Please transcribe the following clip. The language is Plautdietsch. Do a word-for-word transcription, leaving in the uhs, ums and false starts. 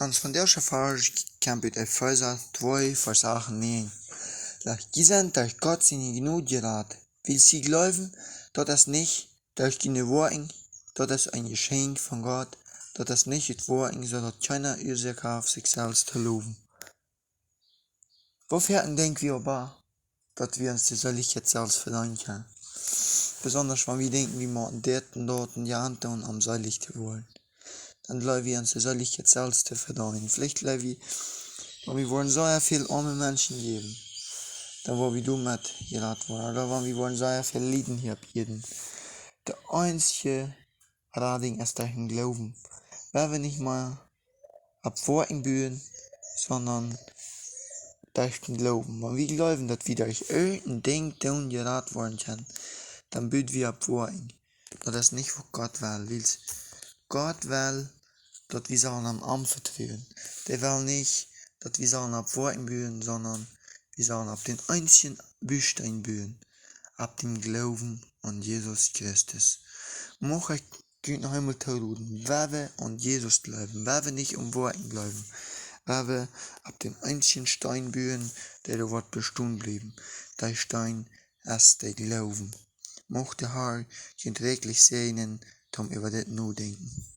Ons vondoagschen Varsch kjemt ut Efeesa twee, Varsch acht un näajen. Sajcht: "Jie sent derch Gott siene Jnod jerat, wiels jie jleewen, daut es nich derch june Woakjen, daut es een Jeschenkj von Gott, daut es nich ut Woakjen, soo daut kjeena Uasoak haft, sikj selfst to lowen." Woo foaken denkj wie oba, daut wie ons de Seelichkjeit selfst vedeenen kjennen? Besonda wan wie denkjen, wie motten dit un daut un jant doonen, om seelich to woaren. Dan jleew wie, ons de Seelichkjeit selfst to vedeenen. Veleicht jleew wie, wan wie woaren sea väl oame Menschen jäwen, dan woa wie doamet jerat woaren. Ooda wan wie woaren sea väl lieden hia opp Ieed. De eensje Radunk es derch dän Gloowen. Wie woaren nich mea opp Woakjen buen, sonda derch dän Gloowen. Wan wie jleewen, daut wie derch irjent een Dinkj doonen jerat woaren kjennen, dan buen wie opp Woakjen. Daut es nich, waut Gott well. Wiels Gott well, daut wie sellen am aunvetruen. Dee well nich, daut wie sellen opp Woakjen buen, sonda wie sellen opp dän eensjen Busteen buen, opp dän Gloowen aun Jesus Christus. Mucht ekj junt noch eemol tooroden, wie woaren aun Jesus jleewen, wie woaren nich aun Woakjen jleewen, wie woaren opp dän eensjen Steen buen, dee doa woat bestonen bliewen. Dee Steen es de Gloowen. Mucht de Har junt rikjlich säajnen, toom äwa dit nodenkjen.